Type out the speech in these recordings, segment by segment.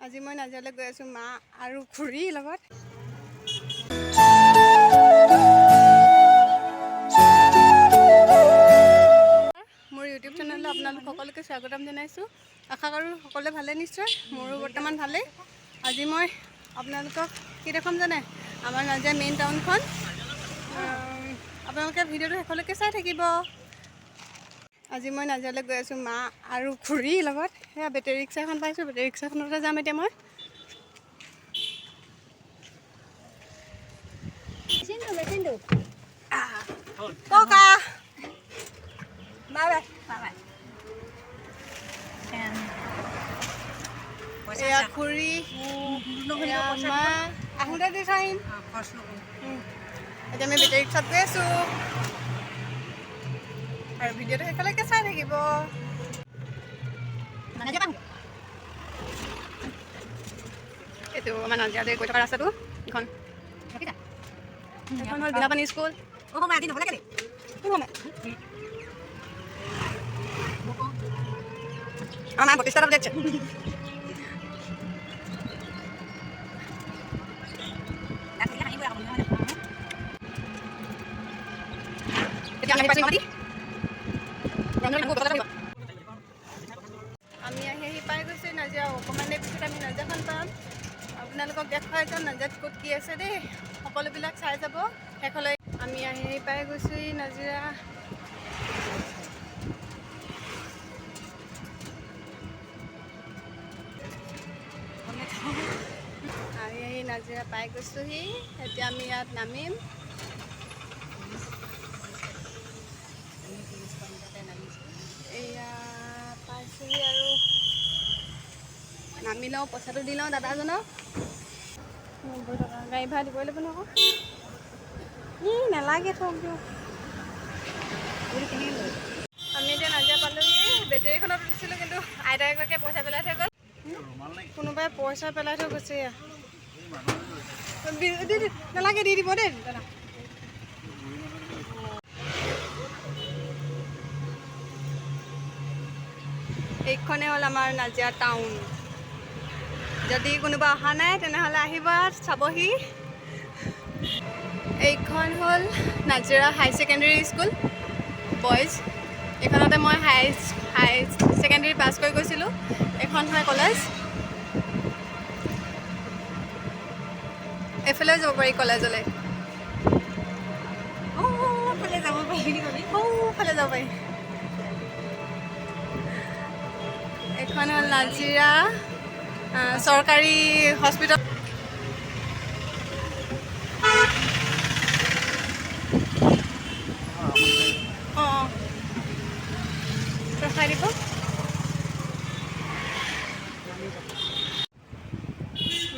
আজি মই নাজিৰালৈ গৈ আছোঁ মা আৰু খুৰীৰ লগত। মোৰ ইউটিউব চেনেললৈ আপোনালোক সকলোকে স্বাগতম জনাইছোঁ। আশা কৰোঁ সকলোৱে ভালে নিশ্চয়, মোৰো বৰ্তমান ভালেই। আজি মই আপোনালোকক কি দেখুৱাম জানে? আমাৰ নাজিৰা মেইন টাউনখন। আপোনালোকে ভিডিঅ'টো শেষলৈকে চাই থাকিব। আজি মই নাজিৰালৈ গৈ আছোঁ মা আৰু খুৰীৰ লগত। সেয়া বেটেৰী ৰিক্সা এখন পাইছোঁ, বেটেৰী ৰিক্সাখনতে যাম এতিয়া মই। ককা, বাই বাই। এয়া খুৰী, এয়া মা। আহোঁতে দি থৈ আহিম। এতিয়া আমি বেটেৰী ৰিক্সাত গৈ আছোঁ আৰু ভিডিঅ'টো শেষলৈকে চাই থাকিব। এইটো আমাৰ নাজিৰালৈ গৈ থকা ৰাস্তাটো। এইখন হ'ল বিনাপানী স্কুল। কোন সময়? আমাৰ মায়ে 32টা দেখছে। এতিয়া আমি পাইছোঁ। আমি আহি আহি পাই গৈছোঁ নাজিৰা। অকণমান দেৰি পিছত আমি নাজিৰাখন পাম। আপোনালোকক দেখুৱাই যাম নাজিৰাত ক'ত কি আছে দেই, সকলোবিলাক চাই যাব শেষলৈ। আমি আহি আহি পাই গৈছোঁ নাজিৰা। আহি আহি নাজিৰা পাই গৈছোঁহি। এতিয়া আমি ইয়াত নামিম। এয়া পাইছোঁহি আৰু নামি লওঁ, পইচাটো দি লওঁ দাদাজনক। 90 টকা গাড়ী ভাড়া দিবই লাগিব নহয়। ই নালাগে, থওক দিয়ক। আমি এতিয়া নাজিৰা পালোহি। বেটেৰীখনত উঠিছিলোঁ, কিন্তু আইতা এগৰাকীয়ে পইচা পেলাই থৈ গ'ল। কোনোবাই পইচা পেলাই থৈ গৈছে। এয়া নালাগে, দি দিব দেই দাদা। এইখনে হ'ল আমাৰ নাজিৰা টাউন। যদি কোনোবা অহা নাই তেনেহ'লে আহিব, চাবহি। এইখন হ'ল নাজিৰা হাই ছেকেণ্ডেৰী স্কুল বইজ। এইখনতে মই হাই হাই ছেকেণ্ডেৰী পাছ কৰি গৈছিলোঁ। এইখন হয় কলেজ। এইফালেও যাব পাৰি কলেজলৈ। সৌফালে যাব পাৰি। এইখন হ'ল নাজিৰা চৰকাৰী হস্পিটেল। অঁ, ৰখাই দিব।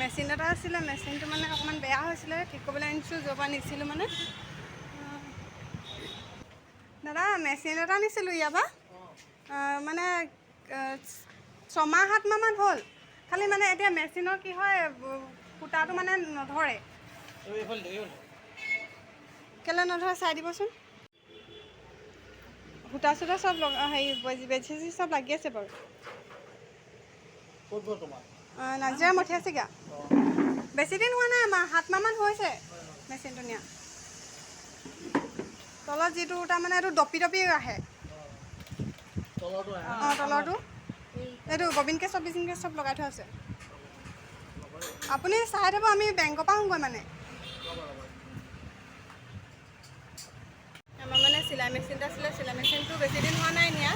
মেচিন এটা আছিলে, মেচিনটো মানে অকণমান বেয়া হৈছিলে, ঠিক কৰিবলৈ আনিছোঁ, য'ৰ পৰা নিছিলোঁ মানে। দাদা, মেচিন এটা নিছিলোঁ ইয়াৰ পৰা, মানে 6 মাহ 7 মাহমান হ'ল। খালি মানে এতিয়া মেচিনৰ কি হয়, সূতাটো মানে নধৰে। কেলৈ নধৰে চাই দিবচোন। সূতা চূতা চব লগা, হেৰি বেজি চেজি চব লাগি আছে বাৰু। নাজিৰা মঠিয়াচিগা। বেছি দিন হোৱা নাই, আমাৰ 7 মাহমান হৈছে মেচিনটো নিয়া। তলত যিটো সূতা মানে এইটো দপি দপি আহে। অঁ, তলৰটো এইটো ববিন কেছ, চবিন কেছ চব লগাই থোৱা আছে। আপুনি চাই থ'ব, আমি বেংকৰ পৰা আহোঁগৈ। মানে আমাৰ মানে চিলাই মেচিন এটা আছিলে, চিলাই মেচিনটো বেছি দিন হোৱা নাই নিয়া,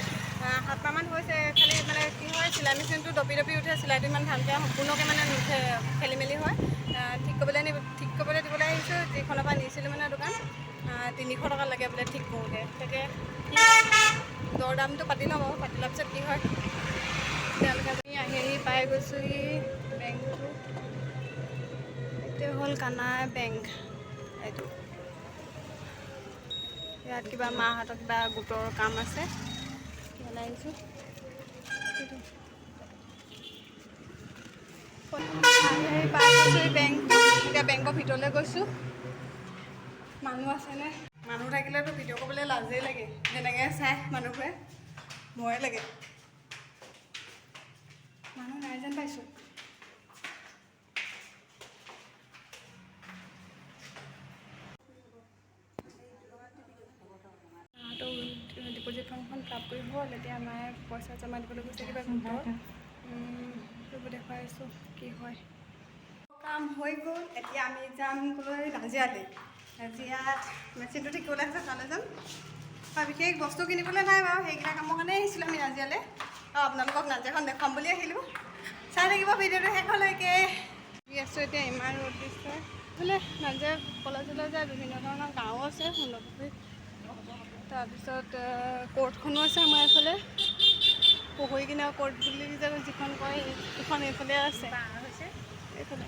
7 মাহমান হৈছে। খালি মানে কি হয়, চিলাই মেচিনটো দপি দপি উঠে, চিলাইটো ইমান ভালকৈ সম্পূৰ্ণকৈ মানে নুঠে, খেলি মেলি হয়। ঠিক কৰিবলৈ দিবলৈ আহিছোঁ যিখনৰ পৰা নিছিলোঁ মানে দোকান। 300 টকা লাগে বোলে ঠিক কৰোঁতে। তাকে দৰ দামটো পাতি লওঁ বাৰু, পাতি লোৱাৰ পিছত কি হয় তেওঁলোকে। আমি আহি আহি পাই গৈছোঁহি বেংকটো। এইটো হ'ল কানাড়া বেংক। এইটো ইয়াত কিবা মাহঁতৰ কিবা গোটৰ কাম আছে, ইয়ালৈ আহিছোঁ। আহি পাই গৈছোঁ বেংকটো। এতিয়া বেংকৰ ভিতৰলৈ গৈছোঁ। মানুহ আছেনে? মানুহ থাকিলেতো ভিডিঅ' কৰিবলৈ লাজেই লাগে, যেনেকৈ চাই মানুহবোৰে ভয়ে লাগে। মানুহ নাই যেন পাইছোঁ। ফৰ্মখন ফিল আপ কৰি হ'ল। এতিয়া মায়ে পইচা জমা দিবলৈ গৈছে কিবা গোটৰ। সেইবোৰ দেখুৱাই আছোঁ কি হয়। কাম হৈ গ'ল। এতিয়া আমি যামগৈ নাজিৰালৈ। নাজিৰাত মেচিনটো ঠিক কৰিবলৈ আছে, তালৈ যাম। আৰু বিশেষ বস্তু কিনিবলৈ নাই বাৰু, সেইকেইটা কামৰ কাৰণে আহিছিলোঁ আমি নাজিৰালৈ। আৰু আপোনালোকক নাজিৰাখন দেখুৱাম বুলি আহিলোঁ। চাই থাকিব ভিডিঅ'টো শেষলৈকে। আছোঁ এতিয়া, ইমান ৰ'দ দিছে। বোলে নাজিৰা কলেজলৈ যায়, বিভিন্ন ধৰণৰ গাঁও আছে, সুন্দৰপুখুৰী, তাৰপিছত কোৰ্টখনো আছে আমাৰ এইফালে। পুখুৰী কিনাৰ কোৰ্ট বুলি যে যিখন কয়, সেইখন এইফালে আছে, এইফালে।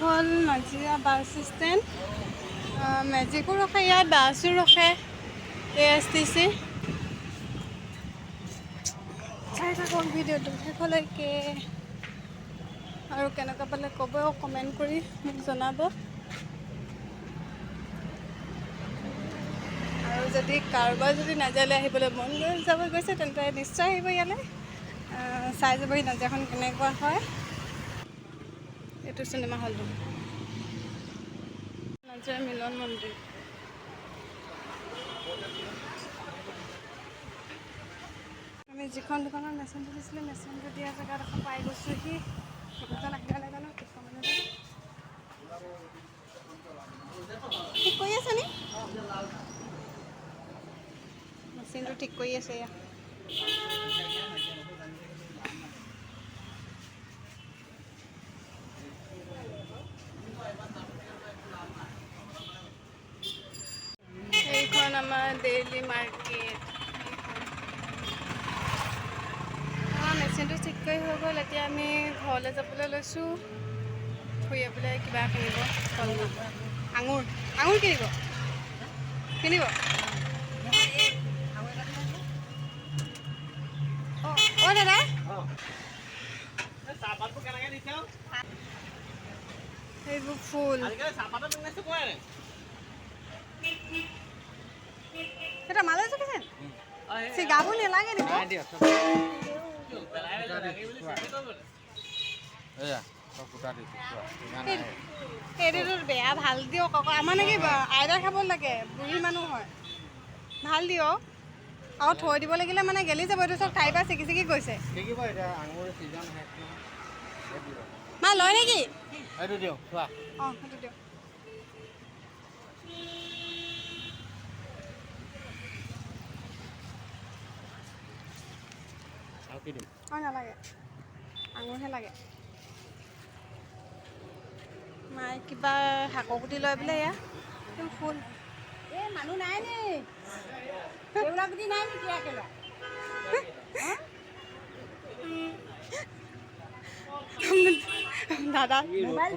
হ'ল নাজিৰা বাছ ষ্টেণ্ড। মেজিকো ৰখে ইয়াত, বাছো ৰখে, ASTC। চাই থাকক ভিডিঅ'টো শেষলৈকে আৰু কেনেকুৱা পালে ক'ব, কমেণ্ট কৰি মোক জনাব। আৰু যদি কাৰোবাৰ যদি নাজিৰালৈ আহিবলৈ মন গৈ যাব গৈছে, তেন্তে নিশ্চয় আহিব ইয়ালৈ, চাই যাবহি নাজিৰাখন কেনেকুৱা হয়। এইটো চিনেমা হলটো, নাজিৰা মিলন মন্দিৰ। আমি যিখন দোকানত মেচিনটো দিছিলোঁ, মেচিনটো দিয়া জেগাডোখৰ পাই গৈছোঁহি। মানুহজন আহিলে নাজানো, ঠিক কৰা মানুহজন ঠিক কৰি আছে নি? মেচিনটো ঠিক কৰি আছে এয়া। এইখন আমাৰ ডেইলি মাৰ্কেট। আমাৰ মেচিনটো ঠিক কৰি হৈ গ'ল। এতিয়া আমি ঘৰলৈ যাবলৈ লৈছোঁ। খুৰীয়ে বোলে কিবা কিনিব, ফল মূল, আঙুৰ। আঙুৰ কিনিব কিনিব অঁ অঁ দাদা, সেইবোৰ ফুল। এটা মালে জুখিছে, চিগাব নালাগে দিব। সেইটোতো বেয়া, ভাল দিয়ক আকৌ। আমাৰ নেকি আইতা খাব লাগে, বুঢ়ী মানুহ হয়, ভাল দিয়ক। আৰু থৈ দিব লাগিলে মানে গেলি যাব। এইটো চব ঠাইৰ পৰা ছিগি ছিগি গৈছে। মা লয় নেকি? অঁ, সেইটো দিয়ক। অঁ, নালাগে, আঙুৰহে লাগে। মায়ে কিবা শাকৰ গুটি লয় বোলে। এয়া ফুল। এই মানুহ নাই নি? এইবিলাক গুটি নাই নেকি? একেলা দাদা মোবাইল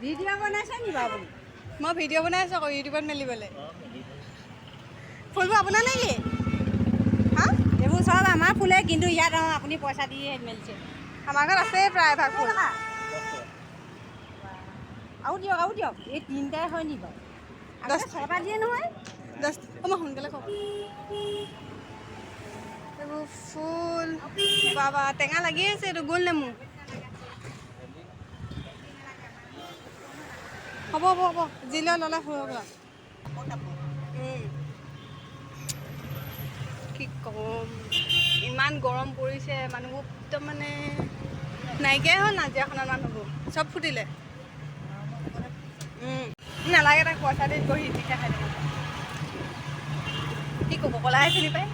ভিডিঅ' বনাইছে নি বাৰু আপুনি? মই ভিডিঅ' বনাই আছোঁ আকৌ ইউটিউবত মেলিবলৈ। ফুলবোৰ আপোনাৰ নেকি? হা, এইবোৰ চব আমাৰ ফুলে, কিন্তু ইয়াত আপুনি পইচা দি মেলিছে। আমাৰ ঘৰত আছে প্ৰায়ভাগ ফুল। আৰু দিয়ক, আৰু দিয়ক। এই তিনিটাই হয় নি বাৰু? আগতে ছটা দিয়ে নহয়। 10। অঁ, মই সোনকালে কওঁ। এইবোৰ ফুল বাবা টেঙা লাগি আছে। এইটো গোল নেমু। হ'ব হ'ব হ'ব, যি লয় ল'লে হৈ গ'ল। কি ক'ম, ইমান গৰম পৰিছে, মানুহবোৰ একদম মানে নাইকিয়াই হ'ল। নাজিৰাখনত মানুহবোৰ চব ফুটিলে। নালাগে তাক পইচা দি বহি পিঠা খাই থাকিব। কি ক'ব, কলাহে চিনি পায়।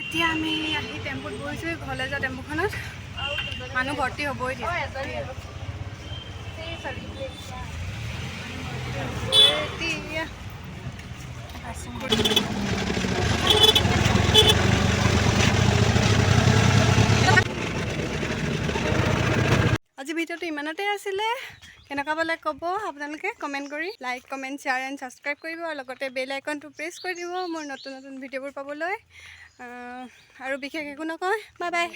এতিয়া আমি আহি টেম্পুত বহিছোঁ, ঘৰলৈ যোৱা টেম্পুখনত মানুহ ভৰ্তি হ'বই দিয়া। এতিয়া আজি ভিডিঅ'টো ইমানতে আছিলে। কেনেকুৱা পালে ক'ব আপোনালোকে কমেণ্ট কৰি। Like, comment, share and subscribe কৰিব আৰু লগতে বেল আইকনটো প্ৰেছ কৰি দিব মোৰ নতুন নতুন ভিডিঅ'বোৰ পাবলৈ। আৰু বিশেষ একো নকয়। Bye bye.